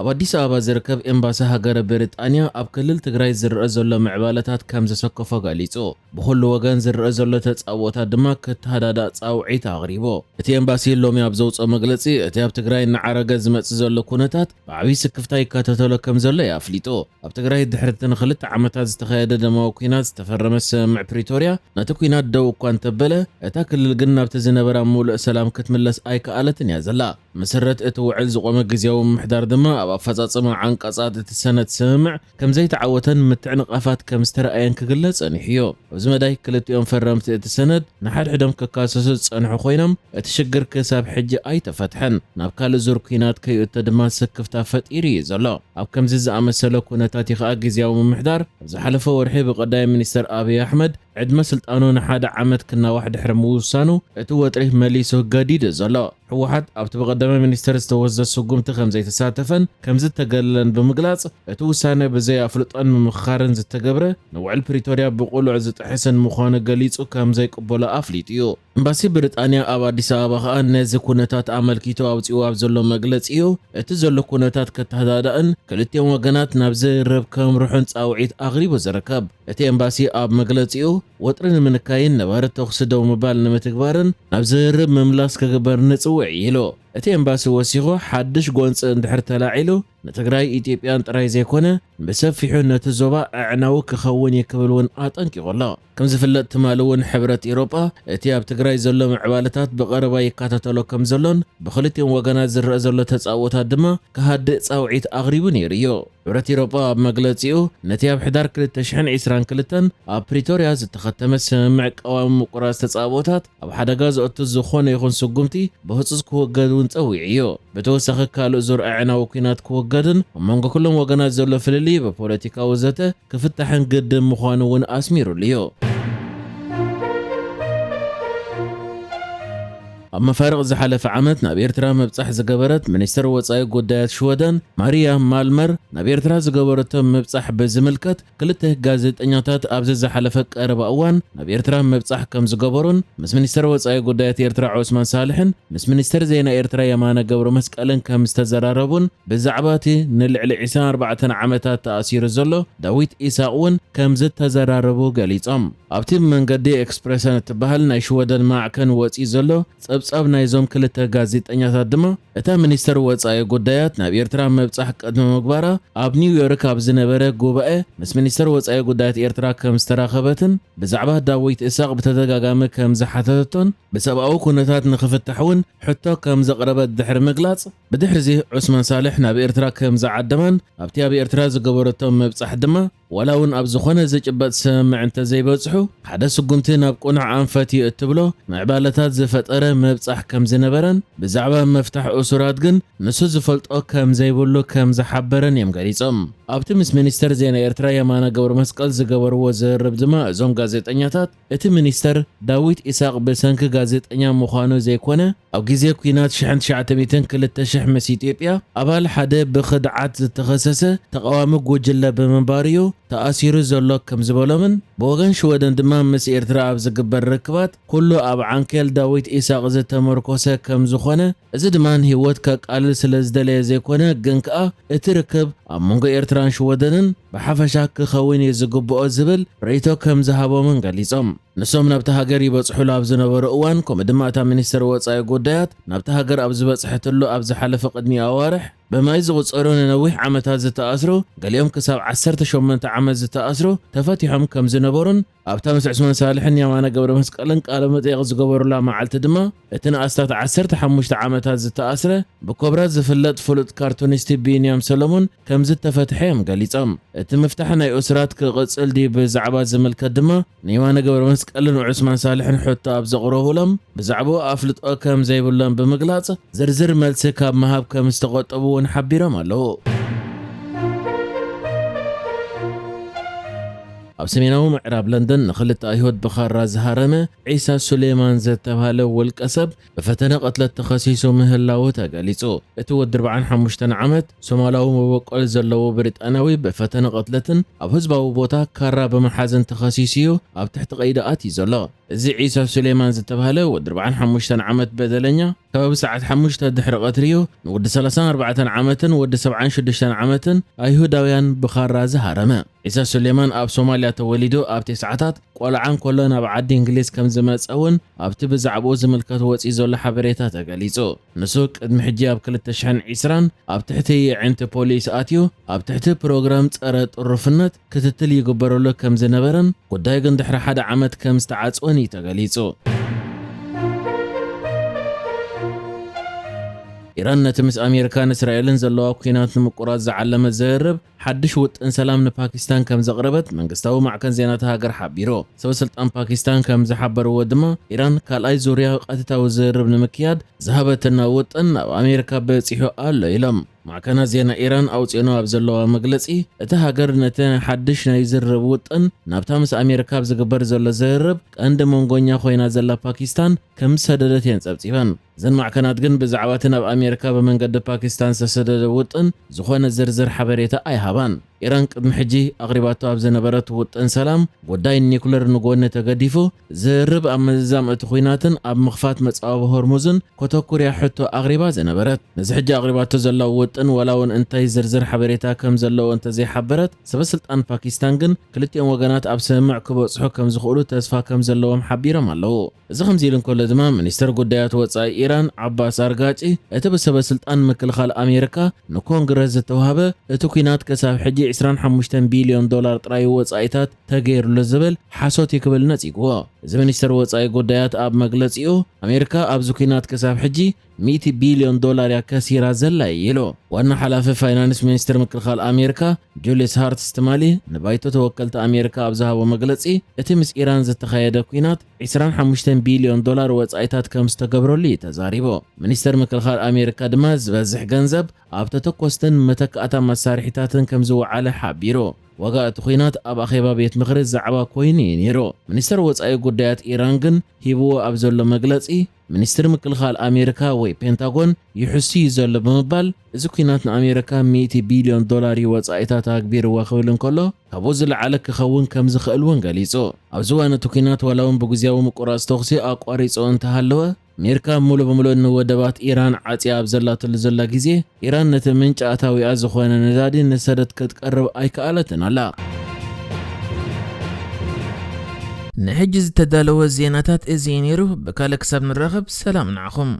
ኣብ ኣዲስ ኣበባ ዝርከብ ኤምባሲ ሃገረ ብሪጣንያ ኣብ ክልል ትግራይ ዝረኣ ዘሎ ምዕባለታት ከም ዘሰከፎ ገሊጹ። ብኹሉ ወገን ዝረኣ ዘሎ ተጻብኦታት ድማ ክተሃዳዳእ ጻውዒት ኣቕሪቡ። እቲ ኤምባሲ ሎሚ ኣብ ዘውጽኦ መግለጺ፣ እቲ ኣብ ትግራይ እናዓረገ ዝመጽእ ዘሎ ኩነታት ብዓብዪ ስክፍታ ይከታተሎ ከም ዘሎ እዩ ኣፍሊጡ። ኣብ ትግራይ ድሕሪ እቲ ንኽልተ ዓመታት ዝተኻየደ ደማዊ ኲናት ዝተፈረመ ስምምዕ ፕሪቶርያ፣ ነቲ ኲናት ደው እኳ እንተበለ፣ እታ ክልል ግን ናብቲ ዝነበራ ምሉእ ሰላም ክትምለስ ኣይከኣለትን እያ ዘላ። መሰረት እቲ ውዕል ዝቖመ ግዝያዊ ምምሕዳር ድማ ኣብ ኣፈጻጽማ ዓንቀጻት እቲ ሰነድ ስምምዕ ከም ዘይተዓወተን ምትዕንቓፋት ከም ዝተረኣየን ክግለጽ ጸኒሑ እዩ። ኣብዚ መዳይ ክልቲኦም ፈረምቲ እቲ ሰነድ ንሓድሕዶም ክካሰሱ ዝጸንሑ ኮይኖም፣ እቲ ሽግር ክሳብ ሕጂ ኣይተፈትሐን። ናብ ካልእ ዙር ኲናት ከይእቶ ድማ ስክፍታ ፈጢሩ እዩ ዘሎ። ኣብ ከምዚ ዝኣመሰለ ኩነታት እዩ ከኣ ግዝያዊ ምምሕዳር ኣብ ዝሓለፈ ወርሒ ብቀዳማይ ሚኒስተር ኣብይ ኣሕመድ ዕድመ ስልጣኑ ንሓደ ዓመት ክናዋሕ ድሕሪ ምውሳኑ፣ እቲ ወጥሪ መሊሱ ገዲዱ ዘሎ። ህወሓት ኣብቲ ብቐዳማይ ሚኒስተር ዝተወስደ ስጉምቲ ከም ዘይተሳተፈን ከም ዝተገለለን ብምግላጽ፣ እቲ ውሳነ ብዘይ ኣፍልጦን ምምኽኻርን ዝተገብረ፣ ንውዕል ፕሪቶርያ ብቕሉዕ ዝጥሕስን ምዃኑ ገሊጹ ከም ዘይቅበሎ ኣፍሊጡ እዩ። ኤምባሲ ብሪጣንያ ኣብ ኣዲስ ኣበባ ከኣ ነዚ ኩነታት ኣመልኪቱ ኣውጺኡ ኣብ ዘሎ መግለጺኡ፣ እቲ ዘሎ ኩነታት ከተሃዳዳእን ክልቲኦም ወገናት ናብ ዝርርብ ከምርሑን ጻውዒት ኣቕሪቡ ዝርከብ። እቲ ኤምባሲ ኣብ መግለጺኡ፣ ወጥሪ ንምንካይን ነባሪ ተኹሲ ደው ምባል ንምትግባርን ናብ ዝርርብ ምምላስ ክግበር ንጽውዕ ኢሉ። እቲ ኤምባሲ ወሲኹ፣ ሓድሽ ጎንጺ እንድሕር ተላዒሉ፣ ንትግራይ ኢትዮጵያን ጥራይ ዘይኮነ፣ ብሰፊሑ ነቲ ዞባ ኣዕናዊ ክኸውን እዩ ክብል እውን ኣጠንቂቑ ኣሎ። ከም ዝፍለጥ፣ ትማሊ እውን ሕብረት ኤውሮጳ እቲ ኣብ ትግራይ ዘሎ ምዕባለታት ብቐረባ ይከታተሎ ከም ዘሎን ብኽልቲኦም ወገናት ዝረአ ዘሎ ተጻብኦታት ድማ ክሃድእ ጻውዒት ኣቕሪቡ ነይሩ እዩ። ሕብረት ኤውሮጳ ኣብ መግለጺኡ፣ ነቲ ኣብ ሕዳር ክልተ ሽሕን ዕስራን ክልተን ኣብ ፕሪቶርያ ዝተኸተመ ስምምዕ ቀዋሚ ምቁራጽ ተጻብኦታት ኣብ ሓደጋ ዘእቱ ዝኾነ ይኹን ስጉምቲ ብህጹጽ ክወገድ እውን ጸዊዑ እዩ። ብተወሳኺ፣ ካልእ ዙር ኣዕናዊ ኲናት ክወገድን ኣብ መንጎ ኩሎም ወገናት ዘሎ ፍልልይ ብፖለቲካዊ ዘተ ክፍታሕን ግድን ምዃኑ እውን ኣስሚሩሉ እዩ። ኣብ መፋርቕ ዝሓለፈ ዓመት ናብ ኤርትራ ምብጻሕ ዝገበረት ሚኒስተር ወጻኢ ጉዳያት ሽወደን ማርያ ማልመር፣ ናብ ኤርትራ ዝገበረቶ ምብጻሕ ብዝምልከት ክልተ ጋዜጠኛታት ኣብዚ ዝሓለፈ ቀረባ እዋን ናብ ኤርትራ ምብጻሕ ከም ዝገበሩን ምስ ሚኒስተር ወጻኢ ጉዳያት ኤርትራ ዑስማን ሳልሕን ምስ ሚኒስተር ዜና ኤርትራ የማነ ገብረ መስቀልን ከም ዝተዘራረቡን ብዛዕባ እቲ ንልዕሊ ዕስራን ኣርባዕተን ዓመታት ተኣሲሩ ዘሎ ዳዊት ኢሳቕ እውን ከም ዝተዘራረቡ ገሊጾም። ኣብቲ መንገዲ ኤክስፕረሰን እትበሃል ናይ ሽወደን ማዕከን ወጺኡ ዘሎ ጸብጻብ ናይዞም ክልተ ጋዜጠኛታት ድማ፣ እታ ሚኒስተር ወጻኢ ጉዳያት ናብ ኤርትራ ምብጻሕ ቅድሚ ምግባራ ኣብ ኒውዮርክ ኣብ ዝነበረ ጉባኤ ምስ ሚኒስተር ወጻኢ ጉዳያት ኤርትራ ከም ዝተራኸበትን ብዛዕባ ዳዊት ኢሳቕ ብተደጋጋሚ ከም ዝሓተተቶን ብሰብኣዊ ኩነታት ንኽፍታሕ እውን ሕቶ ከም ዘቕረበት ድሕሪ ምግላጽ፣ ብድሕሪዚ ዑስማን ሳልሕ ናብ ኤርትራ ከም ዝዓደማን ኣብቲ ኣብ ኤርትራ ዝገበረቶ ምብጻሕ ድማ ዋላ እውን ኣብ ዝኾነ ዝጭበጥ ስምምዕ እንተዘይበጽሑ፣ ሓደ ስጉምቲ ናብ ቅኑዕ ኣንፈት እዩ እትብሎ ምዕባለታት ዝፈጠረ ምብጻሕ ከም ዝነበረን ብዛዕባ ምፍታሕ እሱራት ግን ንሱ ዝፈልጦ ከም ዘይብሉ ከም ዝሓበረን እዮም ገሊጾም። ኣብቲ ምስ ሚኒስተር ዜና ኤርትራ የማነ ገብረ መስቀል ዝገበርዎ ዝርርብ ድማ እዞም ጋዜጠኛታት እቲ ሚኒስተር ዳዊት ኢሳቕ ብሰንኪ ጋዜጠኛ ምዃኑ ዘይኮነ፣ ኣብ ግዜ ኲናት ሽሕን ትሽዓተ ሚእትን ክልተ ሽሕ ምስ ኢትዮጵያ ኣባል ሓደ ብኽድዓት ዝተኸሰሰ ተቓዋሚ ጉጅለ ብምንባሩ እዩ ተኣሲሩ ዘሎ ከም ዝበሎምን፣ ብወገን ሽወደን ድማ ምስ ኤርትራ ኣብ ዝግበር ርክባት ኩሉ ኣብ ዓንኬል ዳዊት ኢሳቕ ዝተመርኮሰ ከም ዝኾነ፣ እዚ ድማ ንህይወት ከቃልል ስለ ዝደለየ ዘይኮነ፣ ግን ከኣ እቲ ርክብ ኣብ መንጎ ኤርትራን ሽወደንን ብሓፈሻ ክኸውን እዩ ዝግብኦ ዝብል ርእይቶ ከም ዝሃቦምን ገሊጾም። ንሶም ናብቲ ሃገር ይበጽሑሉ ኣብ ዝነበሩ እዋን፣ ከምኡ ድማ እታ ሚኒስተር ወጻኢ ጉዳያት ናብቲ ሃገር ኣብ ዝበጽሐትሉ ኣብ ዝሓለፈ ቅድሚ ኣዋርሕ፣ ብማይ ዝቑጸሩ ንነዊሕ ዓመታት ዝተኣስሩ፣ ገሊኦም ክሳብ ዓሰርተ ሸሞንተ ዓመት ዝተኣስሩ ተፈቲሖም ከም ዝነበሩን፣ ኣብታ ምስ ዑስማን ሳልሕን የማነ ገብረ መስቀልን ቃለ መጠይቕ ዝገበሩላ መዓልቲ ድማ፣ እቲ ንኣስታት ዓሰርተ ሓሙሽተ ዓመታት ዝተኣስረ ብኮብራ ዝፍለጥ ፍሉጥ ካርቱኒስት ቢንያም ሰሎሞን ከም ዝተፈትሐ እዮም ገሊጾም። እቲ ምፍታሕ ናይ እሱራት ክቕጽል ድዩ ብዛዕባ ዝምልከት ድማ፣ ንየማነ ገብረ መስቀልን ዑስማን ሳልሕን ሕቶ ኣብ ዘቕረቡሎም፣ ብዛዕባኡ ኣፍልጦ ከም ዘይብሎም ብምግላጽ፣ ዝርዝር መልሲ ካብ ምሃብ ከም ዝተቖጠቡ እውን ሓቢሮም ኣለዉ። ኣብ ሰሜናዊ ምዕራብ ለንደን ንኽልተ ኣይሁድ ብኻራ ዝሃረመ ዒሳ ሱሌማን ዝተባህለ ውልቀ ሰብ ብፈተነ ቅትለት ተኸሲሱ ምህላዉ ተገሊጹ። እቲ ወዲ ኣርባዓን ሓሙሽተን ዓመት ሶማላዊ መበቆል ዘለዎ ብሪጣንያዊ ብፈተነ ቅትለትን ኣብ ህዝባዊ ቦታ ካራ ብምሓዝን ተኸሲሱ እዩ ኣብ ትሕቲ ቀይዲ ኣትዩ ዘሎ። እዚ ዒሳ ሱሌማን ዝተባህለ ወዲ ኣርባዓን ሓሙሽተን ዓመት በደለኛ፣ ከባቢ ሰዓት ሓሙሽተ ድሕሪ ቀትሪ እዩ ንወዲ ሰላሳን ኣርባዕተን ዓመትን ወዲ ሰብዓን ሽዱሽተን ዓመትን ኣይሁዳውያን ብኻራ ዝሃረመ። ዒሳ ሱሌማን ኣብ ሶማልያ ተወሊዱ፣ ኣብ ተስዓታት ቆልዓ እንከሎ ናብ ዓዲ እንግሊዝ ከም ዝመጸ እውን ኣብቲ ብዛዕባኡ ዝምልከት ወጺኡ ዘሎ ሓበሬታ ተገሊጹ። ንሱ ቅድሚ ሕጂ ኣብ ክልተ ሽሕን ዕስራን ኣብ ትሕቲ የዕንቲ ፖሊስ ኣትዩ፣ ኣብ ትሕቲ ፕሮግራም ጸረ ጥሩፍነት ክትትል ይግበረሉ ከም ዝነበረን ጉዳይ ግን ድሕሪ ሓደ ዓመት ከም ዝተዓጽወን እዩ ተገሊጹ። ኢራን ነቲ ምስ ኣሜሪካን እስራኤልን ዘለዋ ኲናት ንምቁራጽ ዝዓለመ ዘርብ ሓድሽ ውጥን ሰላም ንፓኪስታን ከም ዘቕረበት መንግስታዊ ማዕከን ዜና እታ ሃገር ሓቢሩ። ሰበ ስልጣን ፓኪስታን ከም ዝሓበርዎ ድማ፣ ኢራን ካልኣይ ዙርያ ቀጥታዊ ዝርርብ ንምክያድ ዝሃበትና ውጥን ናብ ኣሜሪካ በጺሑ ኣሎ ኢሎም። ማዕከናት ዜና ኢራን ኣውጺኦኖ ኣብ ዘለዋ መግለጺ፣ እታ ሃገር ነቲ ሓድሽ ናይ ዝርርብ ውጥን ናብታ ምስ ኣሜሪካ ኣብ ዝግበር ዘሎ ዝርርብ ቀንዲ መንጎኛ ኮይና ዘላ ፓኪስታን ከም ዝሰደደት እየን ጸብጺበን። እዘን ማዕከናት ግን ብዛዕባ እቲ ናብ ኣሜሪካ ብመንገዲ ፓኪስታን ዝተሰደደ ውጥን ዝኾነ ዝርዝር ሓበሬታ ኣይሃባን። ኢራን ቅድሚ ሕጂ ኣቕሪባቶ ኣብ ዝነበረት ውጥን ሰላም፣ ጉዳይ ኒኩለር ንጎኒ ተገዲፉ፣ ዝርርብ ኣብ ምዝዛም እቲ ኲናትን ኣብ ምኽፋት መጻወቢ ሆርሙዝን ከተኩርያ ሕቶ ኣቕሪባ ዝነበረት። ነዚ ሕጂ ኣቕሪባቶ ዘላ ውጥን ዋላ እውን እንታይ ዝርዝር ሓበሬታ ከም ዘለዎ እንተዘይሓበረት፣ ሰበ ስልጣን ፓኪስታን ግን ክልቲኦም ወገናት ኣብ ስምምዕ ክበጽሑ ከም ዝኽእሉ ተስፋ ከም ዘለዎም ሓቢሮም ኣለዉ። እዚ ከምዚ ኢሉ እንከሎ ድማ፣ ሚኒስተር ጉዳያት ወጻኢ ኢራን ዓባስ ኣርጋጪ፣ እቲ ብሰበ ስልጣን ምክልኻል ኣሜሪካ ንኮንግረስ ዝተዋህበ፣ እቲ ኲናት ክሳብ ሕጂ ዕስራን ሓሙሽተን ቢልዮን ዶላር ጥራይ ወጻኢታት ተገይሩሉ ዝብል ሓሶት እዩ ክብል ነጺግዎ። እዚ ሚኒስተር ወጻኢ ጉዳያት ኣብ መግለጺኡ፣ ኣሜሪካ ኣብዚ ኲናት ክሳብ ሕጂ ሚእቲ ቢልዮን ዶላር እያ ከሲራ ዘላ እዩ ኢሉ። ዋና ሓላፊ ፋይናንስ ሚኒስትር ምክልኻል ኣሜሪካ ጁልየስ ሃርትስ ትማሊ ንባይቶ ተወከልቲ ኣሜሪካ ኣብ ዝሃቦ መግለጺ፣ እቲ ምስ ኢራን ዝተኻየደ ኲናት ዕስራን ሓሙሽተን ቢልዮን ዶላር ወጻኢታት ከም ዝተገብረሉ እዩ ተዛሪቡ። ሚኒስተር ምክልኻል ኣሜሪካ ድማ ዝበዝሕ ገንዘብ ኣብ ተተኮስትን መተካእታ መሳርሒታትን ከም ዝወዓለ ሓቢሩ። ዋጋ እቲ ኲናት ኣብ ኣኼባ ቤት ምኽሪ ዛዕባ ኮይኑ እዩ ነይሩ። ሚኒስተር ወጻኢ ጉዳያት ኢራን ግን ሂብዎ ኣብ ዘሎ መግለጺ፣ ሚኒስትሪ ምክልኻል ኣሜሪካ ወይ ፔንታጎን ይሕሱ እዩ ዘሎ ብምባል፣ እዚ ኲናት ንኣሜሪካ ሚእቲ ቢልዮን ዶላር እዩ ወጻኢታት ኣግቢርዋ ክብል እንከሎ፣ ካብኡ ዝለዓለ ክኸውን ከም ዝኽእል እውን ገሊጹ። ኣብዚ እዋን እቲ ኲናት ዋላ እውን ብግዝያዊ ምቁራጽ ተኹሲ ኣቋሪጹ እንተሃለወ፣ ኣሜሪካ ሙሉ ብምሉእ ንወደባት ኢራን ዓጽያ ኣብ ዘላትሉ ዘላ ግዜ፣ ኢራን ነቲ ምንጪ ኣታዊኣ ዝኾነ ነዳዲ ንሰደድ ክትቀርብ ኣይከኣለትን ኣላ። ንሕጂ ዝተዳለወ ዜናታት እዚ እዩ ነይሩ። ብካልእ ክሳብ ንራኸብ ሰላም ንዓኹም።